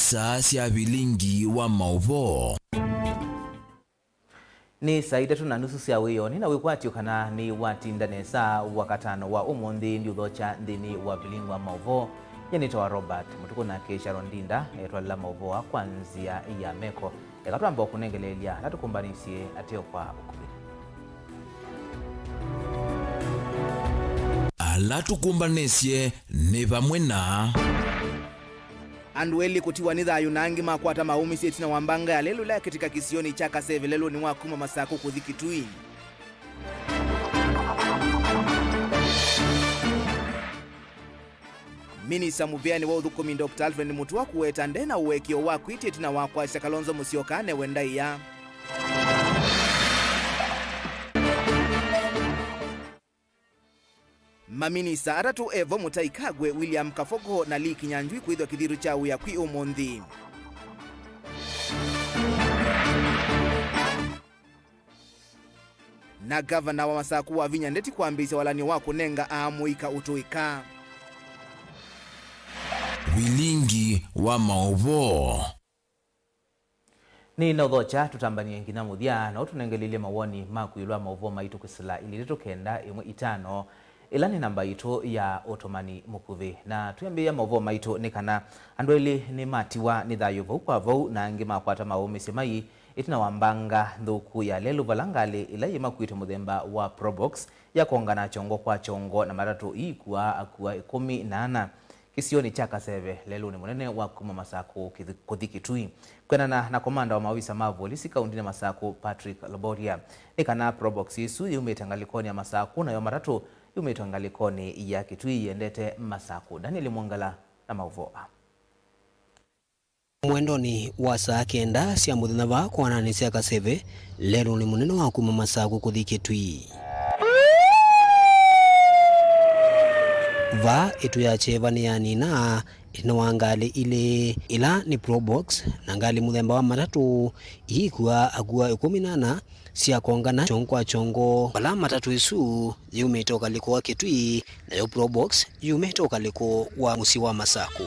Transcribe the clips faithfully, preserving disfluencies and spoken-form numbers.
Saa sya vilingi wa maũvoo. Nĩ saa itatũ na nusu sya wĩoo, nĩ na wĩkwatyo kana nĩ watinda nesa Wakatano wa ũmũnthĩ. Ndiũthokya nthĩnĩ wa vilingi wa maũvoo. Nyie nĩtawa Robert Mũtukũ, nake Sharon Ndinda etwalĩla maũvoo kwa nzĩa ya meko. Eka twamba kũnengeleelya ala tũkũmbanĩsye ateo kwa ũkuvĩ. Ala tũkũmbanĩsye nĩ vamwe na. Andũ elĩ kũtiwa nĩ thayũ na angĩ makwata maũmĩsye ĩtina wa mbanga ya lelũ ĩla yakĩtĩka kĩsionĩ kya Kaseve lelũnĩ wa kuma Masakũ kũthi Kitui. Minista mũvĩanĩ wa ũthũkũmi Doctor Alfred Mutua kũweta nde na ũekeo wa kwĩtya ĩtina wa kwasya Kalonzo Musyoka anewe ndaĩa. Maminista atatũ evo Mutahi Kagwe, William Kabogo na Lee Kinyanjui kwĩthwa kĩthitũ kya wĩa kwĩ ũmũnthĩ. Na ngavana wa Masakũ wavinya ndeti kwambĩĩsya walany'o wa kũnenga aamũika ũtũĩka. Vilingi wa maũvoo. Nĩ na ũthokya tũtambanie nginya mũthya, na ũtũnengelilye mawoni maku ĩũlũ wa maũvoo maitũ kwĩsĩla ilĩ itatũ kenda ĩmwe itano, ĩla nĩ namba itũ ya ũtũmani mũkuvĩ. Na twĩambĩĩa maũvoo maitũ nĩ kana andũ elĩ nĩmatiwa nĩ thayũ vau kwa vau, na angĩ makwata maũmĩsye mai ĩtina wa mbanga nthũku ya lelũ, vala ngalĩ ĩla yĩmakuĩte mũthemba wa Probox yakongana kyongo kwa kyongo na matatũ iikua akua ĩkũmi na ana kĩsionĩ kya Kaseve, lelũnĩ mũnene wa kuma Masakũ kĩthi-, kũthi Kitui. Kwĩanana na komanda wa maovisa ma volisi kauntinĩ ya Masakũ, Patrick Lobolia, nĩ kana Probox ĩsu yumĩte ngalĩkonĩ ya Masakũ, nayo matatũ yumĩte ngalĩkonĩ ya Kitui yĩendete Masakũ. Daniel Mwongela na maũvoo aa. Mwendonĩ wa saa kenda sya mũthenya vaa kwananĩ sya Kaseve, lelũnĩ mũnene wa kuma Masakũ kũthi Kitui. Vaa ĩtu ya kyeva nĩyanina ĩtina wa ngalĩ ilĩ, ĩla nĩ Probox na ngalĩ mũthemba wa matatũ, iikua akua ĩkũmi na ana syakongana kyongo kwa kyongo, vala matatũ ĩsu yumĩte ũkalĩko wa Kitui, nayo Probox yumĩte ũkalĩko wa mũsyĩ wa Masakũ.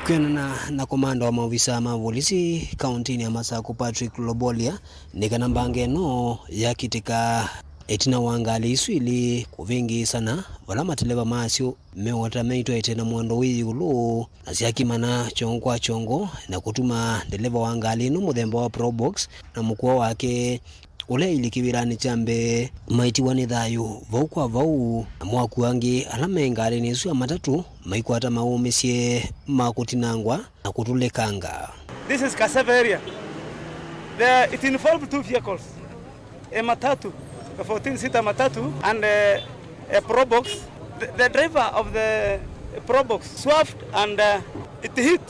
Kwĩanana na komanda wa maovisa ma volisi kauntinĩ ya Masakũ, Patrick Lobolia, nĩ kana mbanga ĩno yakitĩka ĩtina wa ngalĩ isu ilĩ kũvĩngĩĩsana, vala mateleva masyo meũata meitwaĩte na mwendo wĩ ĩũlũ, na syakimana kyongo kwa kyongo na kũtuma ndeleva wa ngalĩ ĩno mũthemba wa Probox na mũkũa wake ũla ilĩ kĩvĩlanĩ kya mbee maitiwa nĩ thayũ vau kwa vau, namo akua angĩ ala me ngalĩnĩ ĩsu ya matatũ maikwata maũmĩsye ma kũtinangwa na kũtũlĩkanga. This is Kaseve area. The, it involved two vehicles. A matatu, a fourteen seater matatu, and a, a Probox. The, the driver of the Probox swerved and, uh, it hit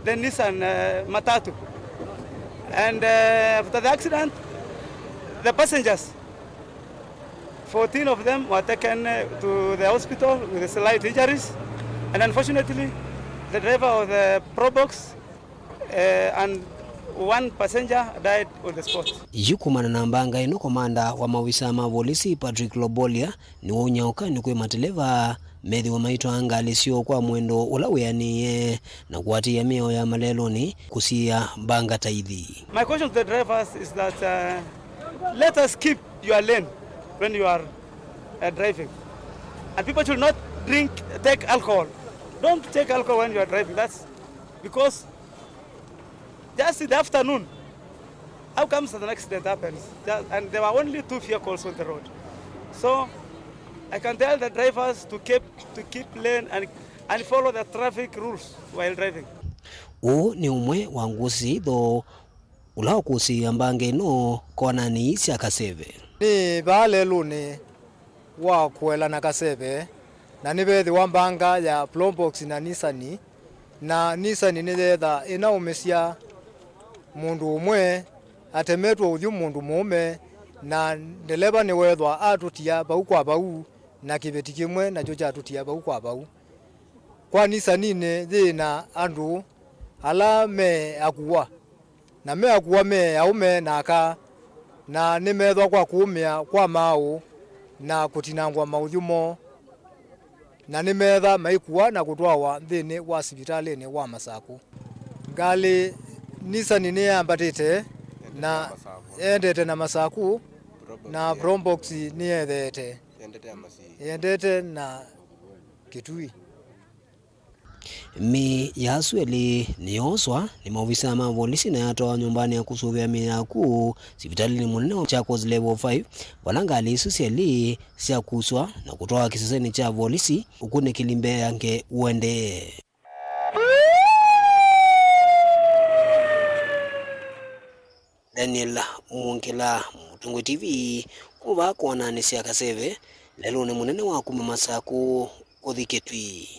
the Nissan, uh, matatu. And, uh, after the accident, the passengers, fourteen of them were taken, uh, to the hospital with slight injuries. And unfortunately, the driver of the Probox Eh, and one passenger died on the spot. Yu kumana na mbanga ĩno, komanda wa maovisa ma volisi Patrick Lobolia nĩwaũnyaũka nĩ kwĩ mateleva methĩwa maitwaa ngalĩ syoo kwa mwendo ũla wĩanĩe na kũatĩĩa mĩao ya malelũnĩ kũsiĩa mbanga ta ithi. My question to the drivers is that, uh, let us keep your lane when you are, uh, driving. And people should not drink, take alcohol. Don't take alcohol when you are driving. That's because just in the afternoon, how comes an accident happens? Just, and there were only two vehicles on the road. So I can tell the drivers to keep, to keep lane and, and follow the traffic rules while driving. Ũũ nĩ ũmwe wa ngũsĩ itho ũla ũkũsĩĩa mbanga ĩno konanĩ sya Kaseve. Nĩ vaa lelũnĩ wa kũela na Kaseve, na nĩvethĩwa mbanga ya Probox na Nissan, na Nissan nĩyeetha ĩnaũmĩsya mũndũ ũmwe atemetwe ũthyũ mũndũ mũũme, na ndeleva nĩweethwa atũtia vau kwa vau, na kĩveti kĩmwe nakyo kyatũtia vau kwa vau. Kwa Nissaninĩ yĩ na andũ ala me akua, na me akua me aũme na aka, na nĩmeethwa kwa kũũmĩa kwa maaũ na kũtinangwa maũthyũ moo. Na nĩmetha maikua na kũtwawa nthĩnĩ wa sivitalĩnĩ wa Masaku. Ngalĩ Nissan nĩyambatĩte na yendete na Masaku, na Probox nĩyetheete yendete na Kitui. Mĩĩ ya asu elĩ nĩyooswa nĩ maovisaa ma volisi na yatwawa nyũmbanĩ ya kũsũvĩa mĩĩ ya akw'ũ sivitalĩnĩ mũnene wa Machakos Level five, vala ngalĩ isu syelĩ syakuswa na kũtwawa kĩsesenĩ kya volisi ũkunĩkĩli mbee ya nge ũendee. Daniel Mwongela, Mũtongoi T V, kuma vaa kũananĩsya Kaseve, lelũnĩ mũnene wa kuma Masaku kũthi Kitui.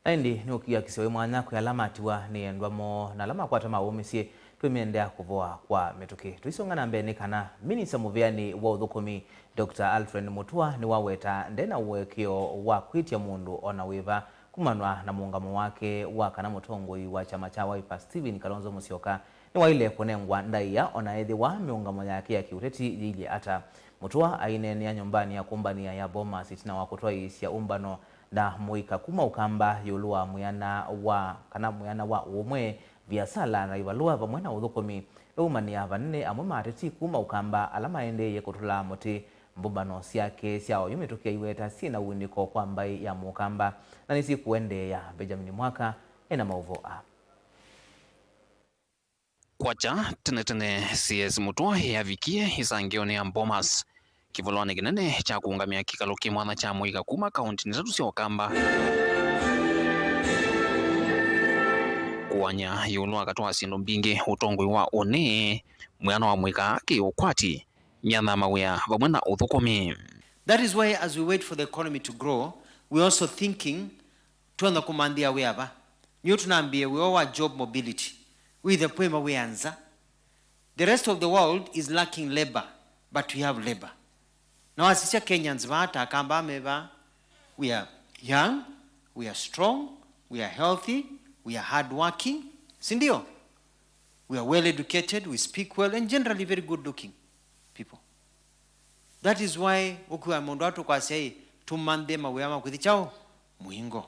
Na ĩndĩ nĩũkiw'a kĩsio wĩ mwanya kwĩ ala matiwa nĩ endwa moo na ala makwata mawũmĩsye twĩmĩendea kũvoa kwa mĩtũkĩ. Tũisonga na mbee nĩ kana minista mũvĩanĩ wa ũthũkũmi, Doctor Alfred Mutua, nĩwaweta nde na ũekeo wa kwĩtya mũndũ o na wĩva kumanwa na mũũngamo wake wa kana mũtongoi wa kyama kya Wiper Stephen Kalonzo Musyoka nĩwaĩle kũnengwa ndaĩa o na ethĩwa mĩũngamo yake ya kĩũteti yĩilye ata. Mutua aineenea nyũmbanĩ ya kũmbanĩa ya Bomas ĩtina wa kũtwaĩĩsya ũmbano na mũika kuma Ũkamba ĩũlũ wa mwĩana wa, kana mwĩana wa ũũmwe, viasala na ivalũa vamwe na ũthũkũmi. Nĩwaumanĩa vanene amwe ma ateti kuma Ũkamba ala maendeeie kũtũla mũtĩ mbũmbano syake sya oyu mĩtũkĩ aiweta syĩ na ũinĩko kwa mbaĩ ya Mũkamba na nĩsyĩkũendeea. Benjamin Mwaka ena maũvoo aa. Kwakya tene tene, C S Mutua eavikie ĩsangĩonĩ ya Bomas, kĩvũlwanĩ kĩnene kya kũũngamĩa kĩkalo kĩ mwanya kya mũika kuma kaũntĩnĩ itatũ sya Ũkamba, kũany'a ĩũlũ wa katĩ wa syĩndũ mbingĩ, ũtongoi wa ũnĩ, mwĩana wa mũika, kĩ ũkwati, myanya ya mawĩa, vamwe na ũthũkũmi. That is why, as we wait for the economy to grow, we are also thinking Twenda kũmanthĩa wĩa va? Nĩyo tũnambĩĩe wĩa wa job mobility. Wĩthĩa kwĩ mawĩa nza. The rest of the world is lacking labor, but we have labor. Na wasisya Kenyans vaa ta Akamba me vaa, we are young, we are strong, we are healthy, we are hardworking. Si ndio? We are well educated, we speak well, and generally very good looking people. That is why ũkwĩwa mũndũ atũkwasya ĩ, tũmanthĩe mawĩa ma kũthi kyaũ? Mũingo.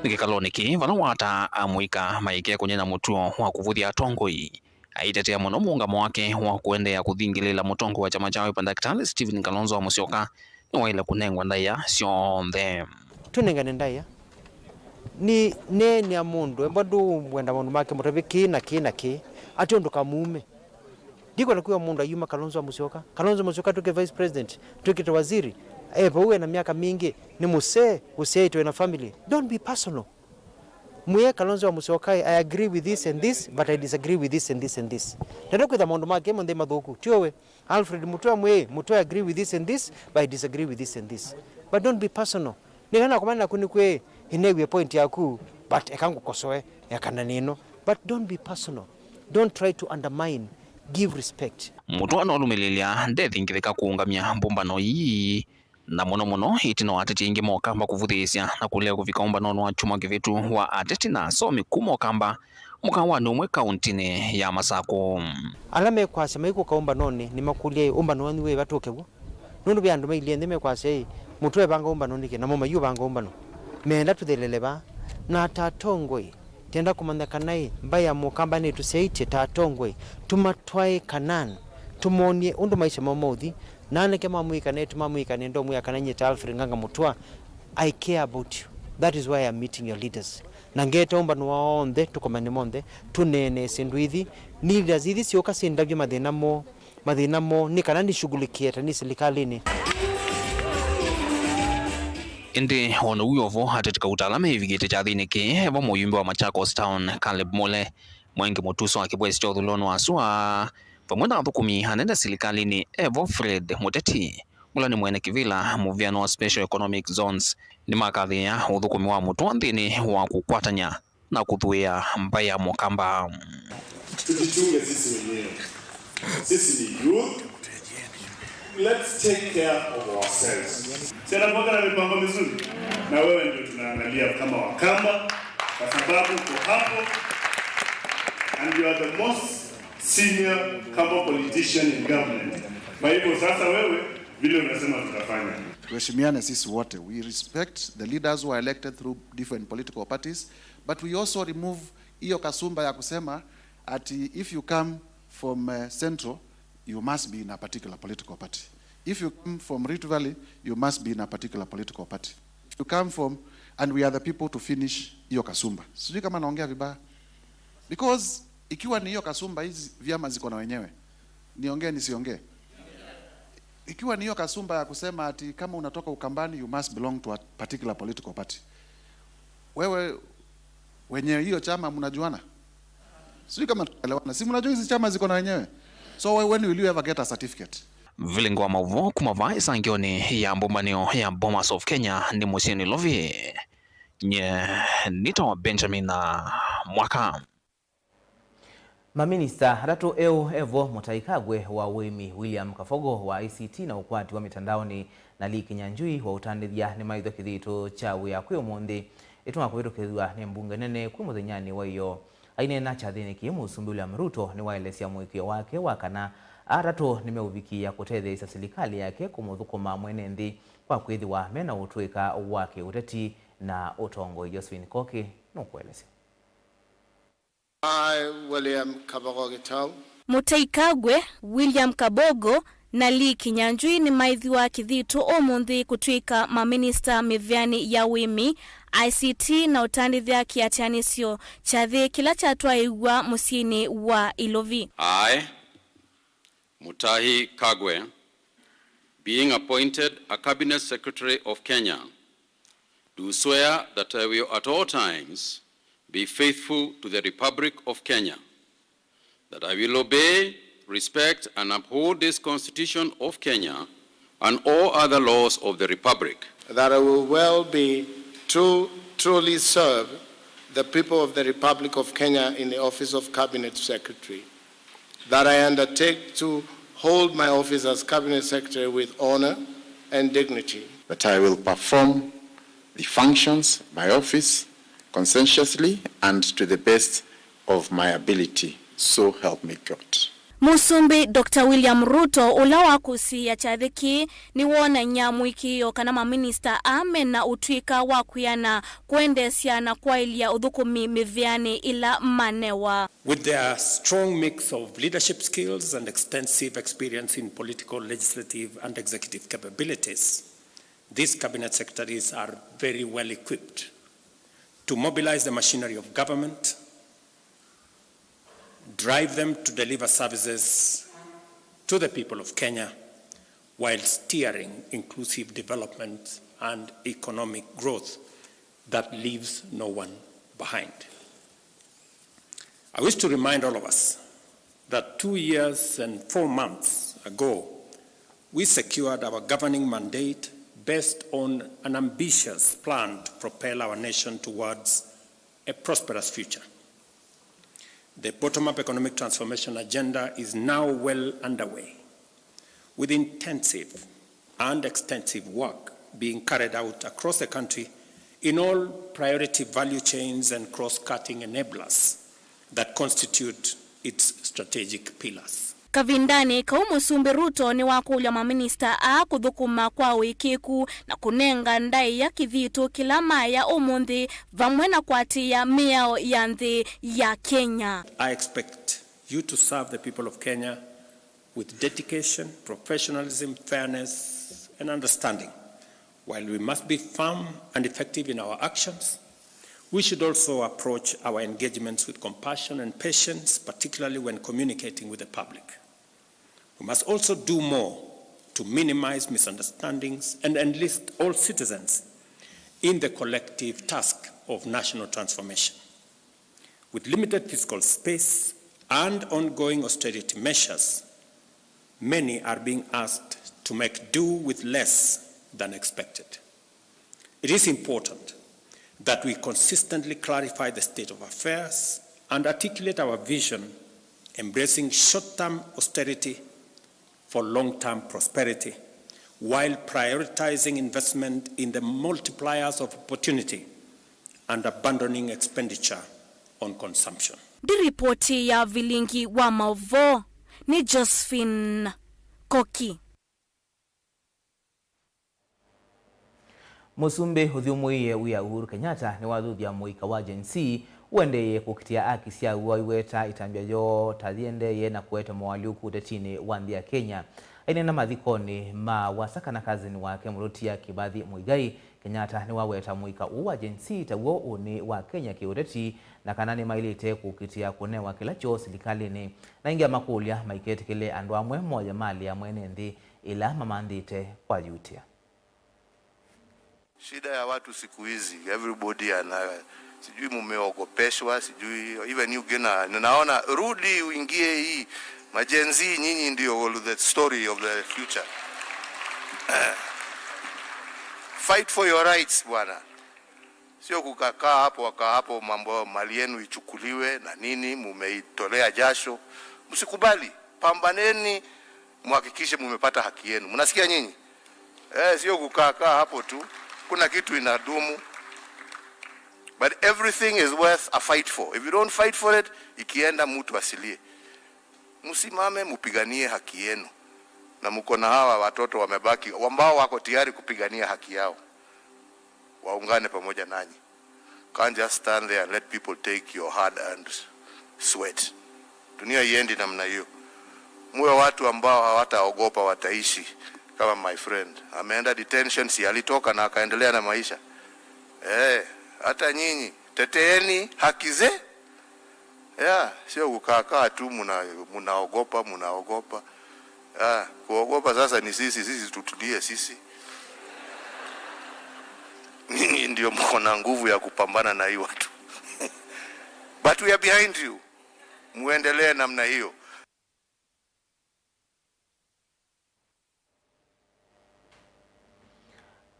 Nĩ kĩkalonĩ kĩĩ vala wataa amũika maĩkĩe kũnyaĩĩkya mũtuo wa kũvũthya atongoi, aitetea mũno mũũngamo wake wa kũendeea kũthingĩlĩĩla mũtongoi wa kyama kya Wiper Ndakĩtalĩ Stephen Kalonzo wa Musyoka nĩwaĩle kũnengwa ndaĩa syonthe. Tũnengane ndaĩa. Nĩ neenea mũndũ, embwa ndũwenda maũndũ make, mũtavye kĩĩ na kĩĩ na kĩĩ, ate ũndũ kamuume. Ndikwenda kwĩwa mũndũ ayuma Kalonzo wa Musyoka. Kalonzo Musyoka twĩke vice president, twĩkĩte waziri. E vau ena myaka mingĩ, nĩ mũsee, ũsyaĩtwe na family. Don't be personal. Mwĩe Kalonzo wa Musyoka, I agree with this and this, but I disagree with this and this and this. Ndenda kwĩtha maũndũ make monthe mathũku. Tiwe we. Alfred Mutua mwĩe, Mutua, I agree with this and this, but I disagree with this and this. But don't be personal. Nĩ kana kũmana naku nĩ kwĩ, ĩnewie point yaku, but eka ngũkosoe, ya kana nĩ ĩno. But don't be personal. Don't try to undermine. Give respect. Mutua nũlũmĩlĩlya ndethingĩthĩka kũũngamya mbũmbano ii. Na mũno mũno, ĩtina wa ateti aingĩ ma Ũkamba kũvũthĩĩsya na kũlea kũvika ũmbanonĩ wa kyumwa kĩvĩtu wa ateti na asomi kuma Ũkamba mũkaawanĩ ũmwe kaũntĩnĩ ya Masakũ. Ala mekwasya maikũka ũmbanonĩ nĩmakũlya, ĩ, ũmbano wanyu wĩ va tũke w'o? Nũndũ ve andũ mailyĩ nthĩ mekwasya, ĩ, Mutua evanga ũmbano nĩkĩ, namo mayĩũvanga ũmbano? Meenda tũthelele va? Na ta atongoi, Twenda kũmanya kana ĩ, mbaĩ ya Mũkamba nĩtũsyaĩtye ta atongoi, tũmatwae Kanaan, tũmonie ũndũ maisha moo maũthi. Na anake ma mũika na eĩtu ma mũika, nĩndomwĩa kana nyie ta Alfred Nganga Mutua, I care about you. That is why I'm meeting your leaders. Na ngeeta ũmbano wao onthe, tũkomane monthe, tũneenee syĩndũ ithi. Ni leaders ithi syũka syĩndavye mathĩna moo. Mathĩna moo nĩ kana nishughulikie ta nĩ silikalĩnĩ. Ĩndĩ o na ũu wĩ o vo, ateti kauta ala meĩvikĩte kyathĩnĩ kĩĩ, e vo mũyumbe wa Machakos Town, Caleb Mule, Mwengi Mutuso wa kĩvwesi kya ũthũĩlonĩ wa sua, vamwe na athũkũmi anene silikalĩnĩ, e vo Fred Muteti, ũla nĩ mwene kĩvĩla mũvĩano wa Special Economic Zones, nĩmakathĩĩa ũthũkũmi wa Mutua nthĩnĩ wa kũkwatany'a na kũthũĩa mbaĩ ya Mũkamba. Tujichunge sisi wenyewe. Sisi ni youth. Let's take care of ourselves. Si anapanga na mipango mizuri? Na wewe ndio tunaangalia kama Wakamba, kwa sababu uko hapo and you are the most Senior kama politician in government. Kwa hivyo sasa wewe, vile unasema tutafanya. Tuheshimiane sisi wote. We respect the leaders who are elected through different political parties, but we also remove hiyo kasumba ya kusema ati if you come from uh, central, you must be in a particular political party. If you come from Rift Valley, you must be in a particular political party. If you come from, and we are the people to finish hiyo kasumba. Sijui kama naongea vibaya. Because ikiwa ni hiyo kasumba, hizi vyama ziko na wenyewe, niongee nisiongee? Ikiwa ni hiyo kasumba ya kusema ati kama unatoka Ukambani, you must belong to a particular political party, wewe wenye hiyo chama mnajuana? Sijui kama tunaelewana. Si mnajua hizi chama ziko na wenyewe? So when will you ever get a certificate? Vilingi wa mauvoo kuma vaa ĩsangioni ya mbũmbanĩo ya Bomas of Kenya nĩ mũsyĩ Nairobi. Nye nĩtawa Benjamin Mwaka. Maminista atatũ eũ evo, Mũtai Kagwe wa ũĩmi, William Kabogo wa I C T na ũkwati wa mĩtandaonĩ, na Lee Kinyanjui wa ũtandĩthya nĩmaĩthw'a kĩthito kya wĩa kwĩ ũmũnthĩ ĩtuma kũvĩtũkĩthw'a nĩ mbunge nene kwĩ mũthenyanĩ wa ĩyoo. Aineena kyathĩnĩ kĩĩ, Mũsumbĩ William Ruto nĩwaelesya mũĩkĩĩo wake wa kana aa atatũ nĩmeũvikĩĩa kũtetheesya silikalĩ yake kũmũthũkũma mwene nthĩ kwa kwĩthĩwa me na ũtũĩka wa kĩũteti na ũtongoi. Josephine Koki nũkũelesya. I, William Kabogo Gitau. Mũtai Kagwe, William Kabogo, na Lee Kinyanjui nĩmaĩthw'a kĩthito ũmũnthĩ kũtw'ĩka maminista mĩveanĩ ya ũĩmi, I C T na ũtandĩthya kĩatĩanĩsyo kyathĩ kĩla kyatwaĩĩw'a mũsyĩnĩ wa Ilovi. I, Mutahi Kagwe, being appointed a Cabinet Secretary of Kenya, do swear that I will at all times be faithful to the Republic of Kenya, that I will obey, respect and uphold this Constitution of Kenya and all other laws of the Republic. That I will well be true, truly serve the people of the Republic of Kenya in the office of Cabinet Secretary. That I undertake to hold my office as Cabinet Secretary with honor and dignity. That I will perform the functions of my office conscientiously and to the best of my ability. So help me God. Mũsumbĩ Doctor William Ruto, ũla wakũsĩĩa kyathĩ kĩĩ, nĩwoonany'a mũĩkĩĩo kana maminista aa me na ũtw'ĩka wa kwĩana, kwendeesya, na kwaĩlya ũthũkũmi mĩveanĩ ĩla manewa. With their strong mix of leadership skills and extensive experience in political, legislative and executive capabilities, these cabinet secretaries are very well equipped to mobilize the machinery of government, drive them to deliver services to the people of Kenya while steering inclusive development and economic growth that leaves no one behind. I wish to remind all of us that two years and four months ago, we secured our governing mandate based on an ambitious plan to propel our nation towards a prosperous future. The bottom-up economic transformation agenda is now well underway, with intensive and extensive work being carried out across the country in all priority value chains and cross-cutting enablers that constitute its strategic pillars. Kavindanĩ kau, Mũsumbĩ Ruto nĩwakũlya maminista aa kũthũkũma kwa ũĩkĩĩku na kũnenga ndaĩa kĩthito kĩla maea ũmũnthĩ, vamwe na kũatĩĩa mĩao ya nthĩ ya Kenya. I expect you to serve the people of Kenya with dedication, professionalism, fairness and understanding. While we must be firm and effective in our actions, we should also approach our engagements with compassion and patience, particularly when communicating with the public. We must also do more to minimize misunderstandings and enlist all citizens in the collective task of national transformation. With limited fiscal space and ongoing austerity measures, many are being asked to make do with less than expected. It is important that we consistently clarify the state of affairs and articulate our vision, embracing short-term austerity for long-term prosperity, while prioritizing investment in the multipliers of opportunity and abandoning expenditure on consumption. Ndi ripoti ya vilingi wa maũvoo nĩ Josephine Koki. Mũsumbĩ ũthyũmũĩie wĩa Uhuru Kenyatta nĩwathuthya mũika wa Gen Z ũendeeye kũkitĩa aki syaw'o, aiweta ĩtambya yoo ta yĩendeeye na kũete moalyũku ũtetinĩ wa nthĩ ya Kenya. Aineena mathikonĩ ma Wasaka na kazini wake Mũtũtia Kĩbathi Mũigai, Kenyatta nĩwaweta mũika ũũ wa Gen Z taw'o ũnĩ wa Kenya kĩũteti, na kana nĩmaĩlĩte kũkitĩa kũnewa kĩla kyoo silikalĩnĩ, na aingĩ amakũlya maiketĩkĩle andũ amwe moye malĩ ya mwene nthĩ ĩla mamanthĩte kwayutĩa. Shida ya watu siku hizi, everybody ana, sijui mumeogopeshwa, sijui even you gina, ninaona rudi uingie hii. Ma Gen Z, nyinyi ndio the story of the future. Fight for your rights, bwana. Sio kukakaa hapo, wakaa hapo, mambo, mali yenu ichukuliwe na nini, mumeitolea jasho. Msikubali, pambaneni, muhakikishe mumepata haki yenu. Mnasikia nyinyi? Eh, sio kukaa kaa hapo tu. Kuna kitu inadumu. But everything is worth a fight for. If you don't fight for it, ikienda, mtu asilie. Msimame, mupiganie haki yenu. Na mko na hawa watoto wamebaki, ambao wako tayari kupigania haki yao. Waungane pamoja nanyi. Can't just stand there and let people take your hard-earned sweat. Dunia iendi namna hiyo. Muwe watu ambao hawataogopa, wataishi. Kama my friend ameenda detention, si alitoka na akaendelea na maisha? Eh, hata nyinyi teteeni haki ze, yeah, sio kukaakaa tu muna-, munaogopa, munaogopa. Ah, kuogopa sasa ni sisi, sisi tutulie sisi. Nyinyi ndio mko na nguvu ya kupambana na hii watu. But we are behind you. Muendelee namna hiyo.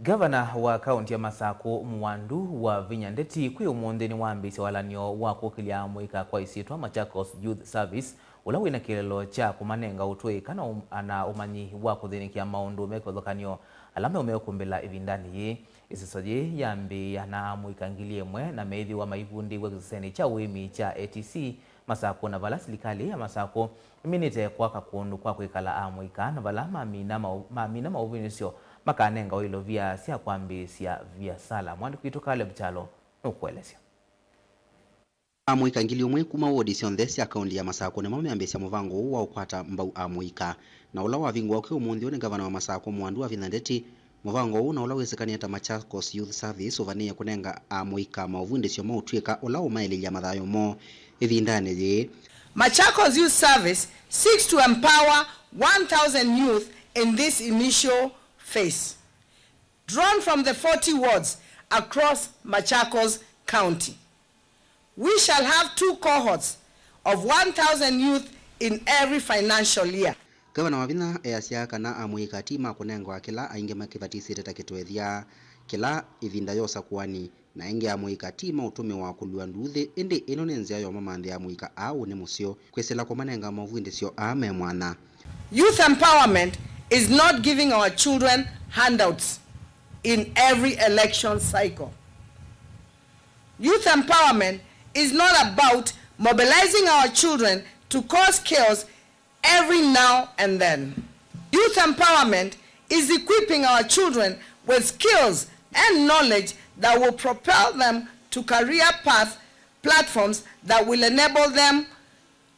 Gavana wa kaunti ya Masakũ, Mwandu Wavinya Ndeti, kwĩ ũmũnthĩ nĩwambĩĩsye walan'yo wa kũkĩlya amũika kwa ĩsyĩtwa Machakos Youth Service, ũla wĩna kĩeleelo kya kũmanenga ũtũĩka na ũm-, na ũmanyi wa kũthĩnĩkĩa maũndũ me kĩvathũkany'o ala meũmekũmbĩla ĩvindanĩ yĩĩ. Ĩseso yĩĩ yambĩĩa na amũika ngili ĩmwe na meĩthĩwa maivundĩĩw'a kĩsesenĩ kya ũĩmi kya A T C Masakũ, na vala silikalĩ ya Masakũ ĩminĩte kwaka kũndũ kwa kwĩkala amũika, na vala mamina mau-, mamina maũvĩndĩsyo makanengawa ilovia sya kwambĩĩsya viasala. Mwandĩki witũ Caleb Kyalo nũkũelesya. Amũika ngili ũmwe kuma wodi syonthe sya kaunti ya Masakũ nĩmo meambĩĩsya mũvango ũũ wa ũkwata mbau amũika, na ũla wavingũwa kwĩ ũmũnthĩ ũũ nĩ ngavana wa Masakũ Mwandu Wavinya Ndeti. Mũvango ũũ na ũla wĩsĩkanĩe ta Machakos Youth Service ũvanĩĩe kũnenga amũika maũvundĩsyo ma ũtw'ĩka ũla ũmaĩlĩlya mathayũ moo ĩvindanĩ yĩĩ. Machakos Youth Service seeks to empower one thousand youth in this initial phase, drawn from the forty wards across Machakos County. We shall have two cohorts of one thousand youth in every financial year. Ngavana Wavinya easya kana amũika ti ma kũnengwa kĩla aingĩ makĩvatisĩte ta kĩtwethya kĩla ĩvinda ya ũsakũani, na ĩngĩ amũika ti ma ũtũmĩwa kũlua nduuthĩ, ĩndĩ ĩno nĩ nzĩa ya ũmamanthĩa amũika aa ũnĩ mũseo kwĩsĩla kũmanenga mavundĩsyo aa me mwanya. Youth empowerment is not giving our children handouts in every election cycle. Youth empowerment is not about mobilizing our children to cause chaos every now and then. Youth empowerment is equipping our children with skills and knowledge that will propel them to career path platforms that will enable them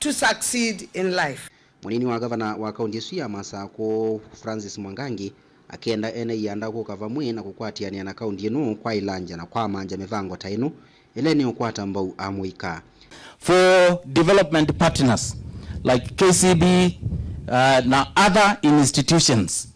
to succeed in life. Mũnini wa gavana wa kaunti ĩsu ya Masakũ, Francis Mwangangi, akĩenda ene ianda kũka vamwe na kũkwatĩanĩa na kaunti ĩno kwaĩlangya na kwamangya mĩvango ta ĩno ĩla nĩũkwata mbau amũika. For development partners like K C B, uh, na other institutions,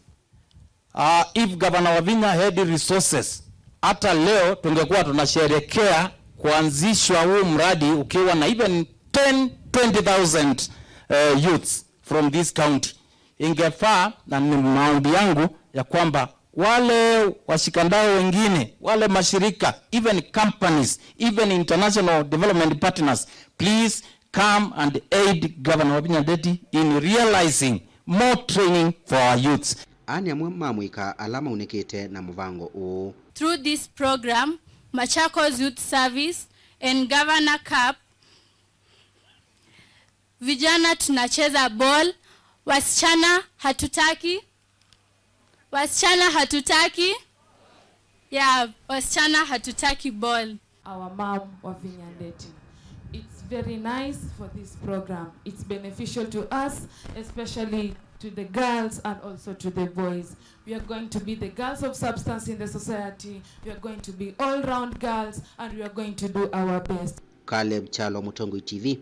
uh, if Governor Wavinya had resources, hata leo tungekuwa tunasherekea kuanzishwa huu mradi ukiwa na even ten, twenty thousand, uh, youths from this county. Ingefaa, na ni maombi yangu ya kwamba wale washikadau wengine, wale mashirika, even companies, even international development partners, please come and aid Governor Wavinya Ndeti in realizing more training for our youths. Aa nĩ amwe ma amũika ala maunĩkĩte na mũvango ũũ. Through this program, Machakos Youth Service and Governor Cup Vijana tunacheza ball, wasichana hatutaki. Wasichana hatutaki. Yeah, wasichana hatutaki ball. Our mom, Wavinya Ndeti. It's very nice for this program. It's beneficial to us, especially to the girls and also to the boys. We are going to be the girls of substance in the society. We are going to be all-round girls, and we are going to do our best. Caleb Kyalo, Mũtongoi T V,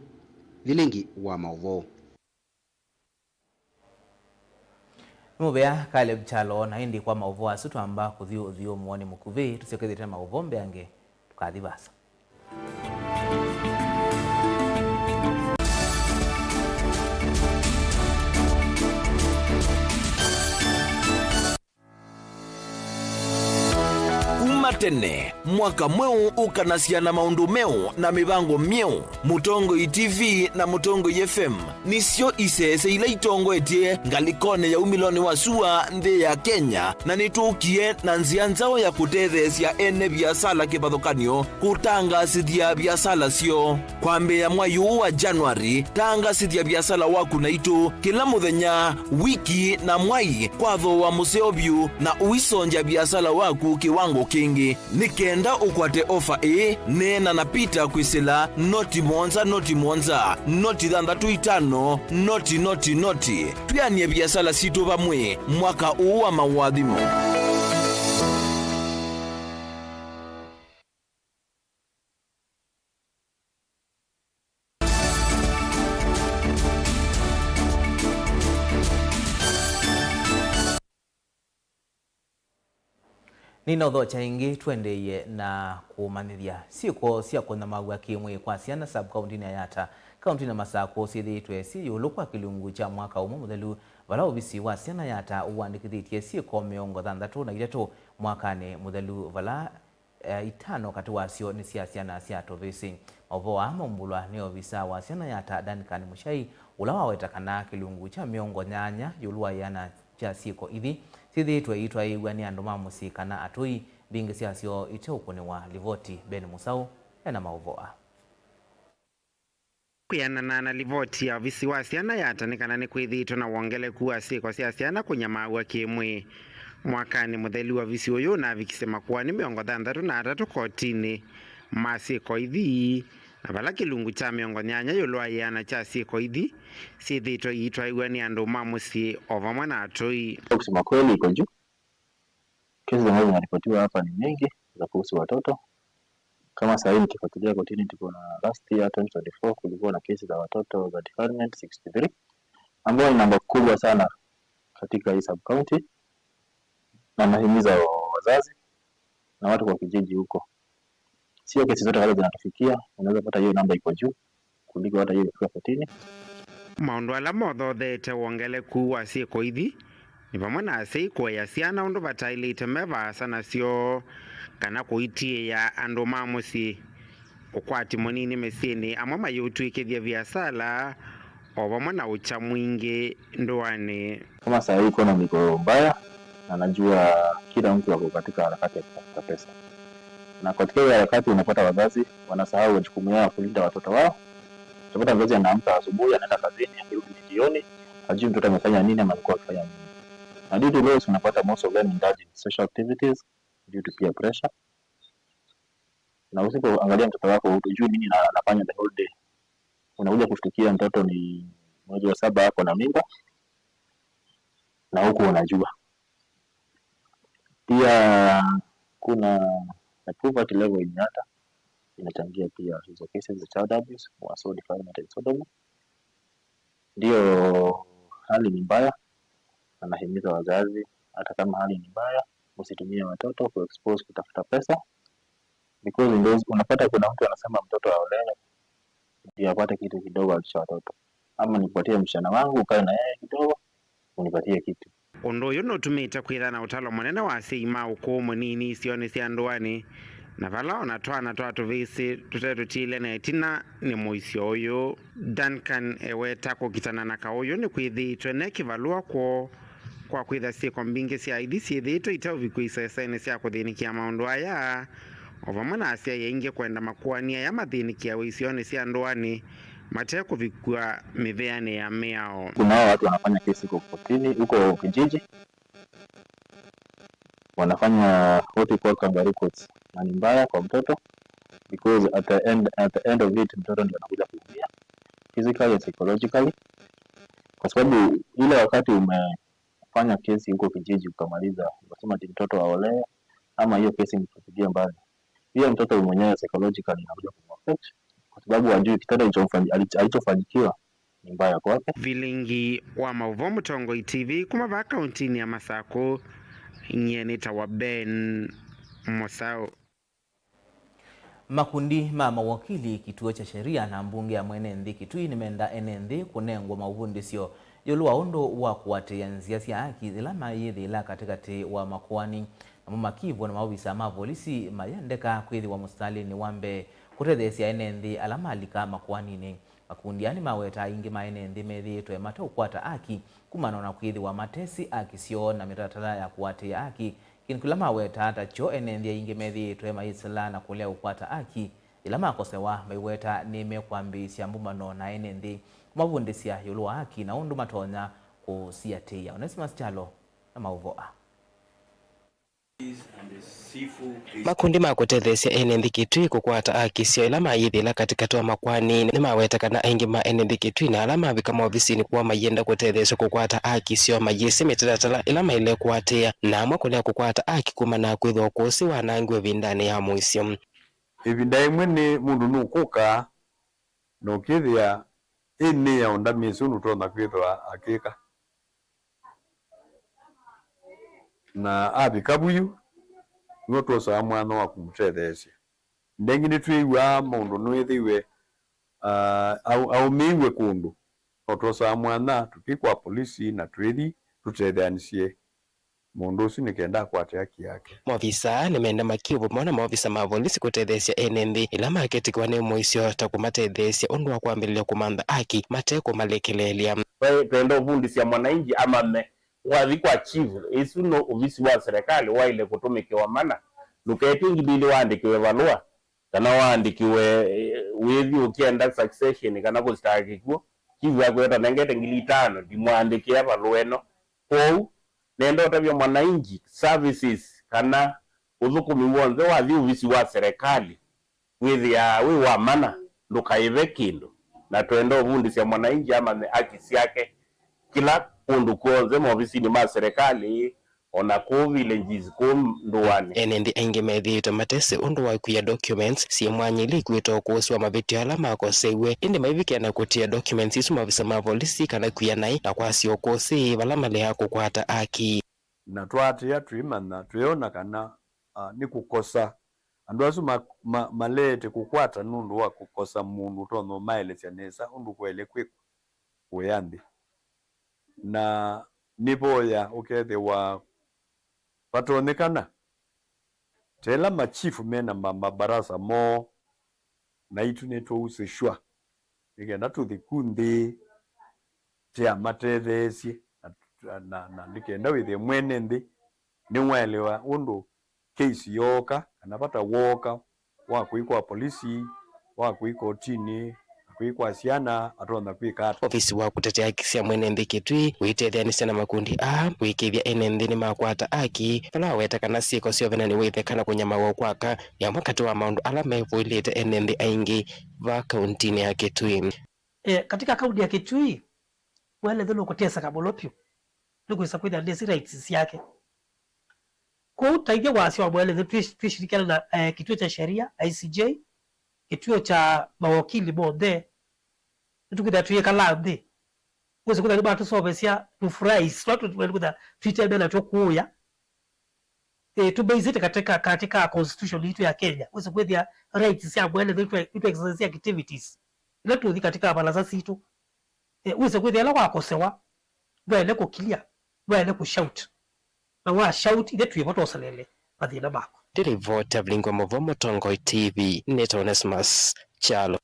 vilingi wa maũvoo. Nĩ mũvea Caleb Kyalo, na ĩndĩ kwa maũvoo asu twamba kũthi ũthyũmũonĩ mũkuvĩ, tũsyokethĩte maũvoo mbeange, tũkathi vaasa. Kuma tene, mwaka mweũ ũkanasya na maũndũ meũ na mĩvango myeũ. Mũtongoi T V na Mũtongoi F M nĩsyo isese ila itongoetye ngalĩkonĩ ya umĩlonĩ wa sua nthĩ ya Kenya, na nĩtũkie na nzĩa nzaũ ya kũtetheesya ene viasala kĩvathũkany'o kũtangaasĩthya viasala syoo. Kwambĩĩa mwai ũũ wa January, tangaasĩthya viasala waku naitũ kĩla mũthenya, wiki, na mwai kwa thooa mũseo vyũ, na ũisongya viasala waku kĩwango kĩngĩ. Nĩ kenda ũkwate ofa ĩĩ, neena na Peter kwĩsĩla noti mũonza, noti mũonza, noti thanthatũ itano, noti, noti, noti. Twĩanĩe viasala sitũ vamwe mwaka ũũ wa maũathimo. Nĩnaũthokya ĩngĩ, tũendeeie na kũmanyĩthya syĩko sya kũnyamaaw'a kĩ-mwĩĩ kwa syana sub-kauntinĩ ya Yatta, kauntinĩ ya Masakũ syĩthĩĩtwe syĩ ĩũlũ kwa kĩlungu kya mwaka ũmwe mũthelu, vala ovisi wa syana Yatta ũandĩkĩthĩtye syĩko mĩongo thanthatũ na itatũ mwakanĩ mũthelu, vala eh, itano katĩ wasyo nĩ sya syana sya tũvĩsĩ. Maũvoo aa maumbũlwa nĩ ovisa wa syana Yatta Duncan Muchai, ũla waweta kana kĩlungu kya mĩongo nyanya ĩũlũ wa ĩana kya syĩko ithi syĩthĩĩtwe iitwaĩĩw'a nĩ andũ ma mũsyĩ kana atũi, mbingĩ syasyo iteũkũnĩwa livoti. Ben Musau ena maũvoo aa. Kwĩanana na livoti ya ovisi wa syana Yatta nĩ kana nĩkwĩthĩĩtwe na wongeleku wa syĩko sya syana kũnyamaaw'a kĩ-mwĩĩ. Mwakanĩ mũthelu, ovisi ũyũ ũnavikisye makoani mĩongo thanthatũ na atatũ kotinĩ ma syĩko ithi, na vala kĩlungu kya mĩongo nyanya ĩũlũ wa ĩana kya syĩko ithi syĩthĩĩtwe iitwaĩw'a nĩ andũ ma mũsyĩ o vamwe na atũi. Kusema kweli, iko juu. Kesi ambazo zinaripotiwa hapa ni mingi za kuhusu watoto. Kama saa hii nikifuatilia kotini, tuko na last year twenty twenty-four, kulikuwa na kesi za watoto za defilement sixty-three, ambayo ni namba kubwa sana katika hii sub-county, na nahimiza wa-, wazazi na watu kwa kijiji huko. Sio kesi zote wale zinatufikia, unaweza pata hiyo namba iko juu kuliko hata hiyo ilifika kotini. Maũndũ ala mothootheete wongeleku wa syĩko ithi nĩ vamwe na asyai kũea syana ũndũ vataĩlĩte me vaasa nasyo, kana kũitiĩa andũ ma mũsyĩ, ũkwati mũnini mĩsyĩnĩ, amwe mayĩũtw'ĩkĩthya viasala, o vamwe na ũkya mwingĩ ndũanĩ. Kama saa hii economy iko mbaya, na najua kila mtu ako katika harakati ya kutafuta pesa. Na katika hiyo harakati unapata wazazi wanasahau majukumu yao ya kulinda watoto wao. Utapata mzazi anaamka asubuhi, anaenda kazini, akirudi ni jioni, hajui mtoto amefanya nini ama alikuwa akifanya nini. Na due to laws, unapata most of them indulge in social activities due to peer pressure. Na usipoangalia mtoto wako, hujui nini na-, anafanya the whole day. Unakuja kushtukia mtoto ni mwezi wa saba ako na mimba, na huku unajua. Pia kuna the poverty level in Yatta inachangia pia hizo cases za child abuse, wa soul defilement and sodomy. Ndio, hali ni mbaya, na nahimiza wazazi, hata kama hali ni mbaya, usitumie watoto kuexpose kutafuta pesa, because in those, unapata kuna mtu anasema mtoto aolewe ndio apate kitu kidogo alisha watoto, ama nipatie msichana wangu ukae na yeye kidogo, unipatie kitu. Ũndũ ũyũ nũtumĩte kwĩtha na ũtalo mũnene wa asyai ma ũkũũ mũnini isionĩ sya ndũanĩ, na vala o na twana twa tũvĩsĩ tũtetũtiĩle na ĩtina nĩ mũisyo ũyũ. Duncan eweta kũkitana na kaũ ũyũ nĩkwĩthĩĩtwe ne kĩvalũa kwoo kwa kwĩtha syĩko mbingĩ sya aithi syĩthĩĩtwe iteũvikw'a isesenĩ sya kũthĩnĩkĩa maũndũ aya, o vamwe na asyai aingĩ kwenda makoani aya mathĩnĩkĩawe isionĩ sya ndũanĩ, matekũvikwa mĩveanĩ ya mĩao. Kuna hao watu wanafanya kesi huko kotini, huko kijiji, wanafanya what we call kangaroo courts, na ni mbaya kwa mtoto because at the end, at the end of it mtoto ndio anakuja kuumia physically and psychologically, kwa sababu ile wakati umefanya kesi huko kijiji ukamaliza, unasema ati mtoto aolewe ama hiyo kesi mtupilie mbali, hiyo mtoto mwenyewe psychologically inakuja kumaffect kwa sababu hajui kitendo alichomfanyi- alich- alichofanyikiwa ni mbaya kwake. Vilingi wa maũvoo Mũtongoi T V kuma vaa kauntinĩ ya Masakũ, nyie nĩtawa Ben Mũsaũ. Makundi ma mawakili, kituo kya sheria, na mbunge ya mwene nthĩ Kitui nĩmenda ene nthĩ kũnengwa maũvundĩsyo ĩũlũ wa ũndũ wa kũatĩĩa nzĩa sya aki ĩla mayĩthĩĩla katĩkatĩ wa makoani. Namo makivũ na maovisa ma volisi mayendeka kwĩthĩwa mũsitalĩnĩ wa mbee kũtetheesya ene nthĩ ala malika makoaninĩ. Makundi aa nĩmawetaa aingĩ ma ene nthĩ methĩĩtwe mateũkwata aki kumana na kwĩthĩwa matesĩ aki syoo na mĩtalatala ya kũatĩĩa aki, kĩndũ kĩla mawetaa ta kyo ene nthĩ aingĩ methĩĩtwe mayĩsĩla na kũlea ũkwata aki. Yĩla makosewa, maiweta nĩmekwambĩĩsya mbũmbano na ene nthĩ kũmavundĩsya ĩũlũ wa aki na ũndũ matonya kũsiatĩĩa. Onesimus Kyalo na maũvoo aa. Makundi ma kũtetheesya ene nthĩ Kitui kũkwata aki syoo ĩla mayĩthĩĩla katĩkatĩ wa makoani nĩmaweta kana aingĩ ma ene nthĩ Kitui na ala mavika maovisinĩ kwoo mayĩenda kũtetheesya kũkwata aki syoo mayĩsĩ mĩtalatala ĩla maĩle kũatĩĩa, na amwe kũlea kũkwata aki kumana na kwĩthĩwa ũkũsĩ wanangiwe ĩvindanĩ ya mũisyo. Ĩvinda yĩmwe nĩ mũndũ nũkũka na ũkĩthĩa ĩnĩa ũndamĩsĩ ũndũ ũtonya kwĩthĩwa akĩka. Na avika vu yu, nĩw'o twosaa mwanya wa kũmũtetheesya. Ĩndĩ ĩngĩ nĩtwĩw'aa mũndũ nũĩthĩiwe aũmĩiw'e kũndũ, no twosaa mwanya tũkĩkw'a polisi na twĩthi tũtetheanĩsye mũndũ ũsu nĩ kenda akwate haki yake. Maovisa aa nĩmenda makio vamwe na maovisa ma volisi kũtetheesya ene nthĩ ĩla maketĩkĩwa nĩ mũisyo ta kũmatetheesya ũndũ wa kwambĩlĩlya kũmantha haki mate kũmalekeleelya. Twaĩ- Twenda ũvundĩsya mwananji amanye wathi kwa chief, ĩsu no ovisi wa serikali waĩle kũtũmĩkĩwa mana. Ndũketw'e ngili ilĩ waandĩkĩwe valũa kana waandĩkĩwe wĩthi ũkĩenda succession kana kũsitaka kĩkw'ũ, chief akwĩa ũtanengete ngili itano ndimũandĩkĩa valũa ĩno. Kwoou nenda ũtavya mwananji services kana ũthũkũmi w'onthe wathi ovisi wa serikali wĩthĩaa wĩ wa mana, ndũkaĩve kĩndũ. Na twenda ũvundĩsya mwananji amanye haki syake kĩla kũndũ kw'onthe maovisinĩ ma serikali, o na kũu villages, kũu ndũanĩ. Ene nthĩ aingĩ methĩĩtwe matesĩ ũndũ wa kwia documents syĩ mwanya ila ikwĩta ũkũsĩ wa mavĩtyo ala makoseiw'e, ĩndĩ maivikĩa na kũtia documents isu maovisa ma volisi kana kwia naĩ na kwasya ũkũsĩ vala maleaa kũkwata haki. Na twaatĩĩa twĩmanya, twĩona kana nĩ kũkosa. Andũ asu maleete kũkwata nũndũ wa kũkosa mũndũ ũtonya ũmaelesya nesa ũndũ kwaĩle kwĩkwa kũya nthĩ. Na nĩvoya ũkethĩwa vatonyekana, ta ĩla machifu me na ma- mabarasa moo, naitũ nĩtũusĩsw'a nĩ kenda tũthi ku nthĩ tĩamatetheesye, na, na, na nĩ kenda wĩthĩe mwene nthĩ nĩwaelewa ũndũ case yooka, kana vata wooka wa kũikwa polisi, wa kũi kotinĩ, na kũikwa syana, atonya kwĩka ata? Ovisi wa kũtetea haki sya mwene nthĩ Kitui ũitetheanĩsya na makundi aa kũĩkĩĩthya ene nthĩ nĩmakwata haki, vala waweta kana syĩko sya ũvenani wa itheka na kũnyamaaw'a kwa aka nĩ amwe katĩ wa maũndũ ala mevũĩlĩte ene nthĩ aingĩ vaa kauntinĩ ya Kitui. E, katika kaunti ya Kitui, mwene nthĩ nũkũteseka mũno vyũ nĩ kwĩsa kwĩthĩa ndĩsĩ rights syake. Kwoou ta ithyĩ wasya wa mwene nthĩ twĩ- twĩshirikiana na eh, kĩtuo kya sheria, I C J, kĩtuo kya mawakili monthe, nĩtũkwĩthĩa twĩĩkala nthĩ, wĩsĩ kwĩthĩa nĩmatũsomesya tũfrais tũla tũtwenda kwĩthĩa twĩtembea natw'o kũũya. Eh, tũbasĩte katika, katika constitution yitũ ya Kenya, wĩsĩ kwĩthĩa rights sya mwene nthĩ itũ exercise activities ila tũthi katika mbalasa sitũ. Eh, wĩse kwĩthĩa ĩla wakosewa, ndwaĩle kũkilya, ndwaĩle kũshout. Na wa shout, ithe twĩ vo twoselele mathĩna maku. Ndĩlivota Vilingi wa Maũvoo Mũtongoi T V, nĩtawa Onesmus Kyalo.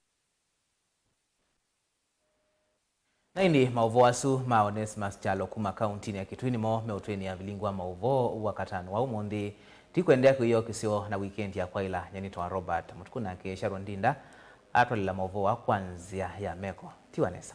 Na ĩndĩ maũvoo asu ma Onesmus Kyalo kuma kauntinĩ ya Kitui nĩmo meũtwĩnĩa Vilingi wa Maũvoo wa katano wa ũmũnthĩ. Tũikũendeea kwĩyĩokĩsyo na wikendi ya kwaĩla. Nyie nĩtawa Robert Mũtuku, nake Sharon Ndinda Atwalĩla maũvoo aa kwa nzĩa ya meko, tiwa nesa.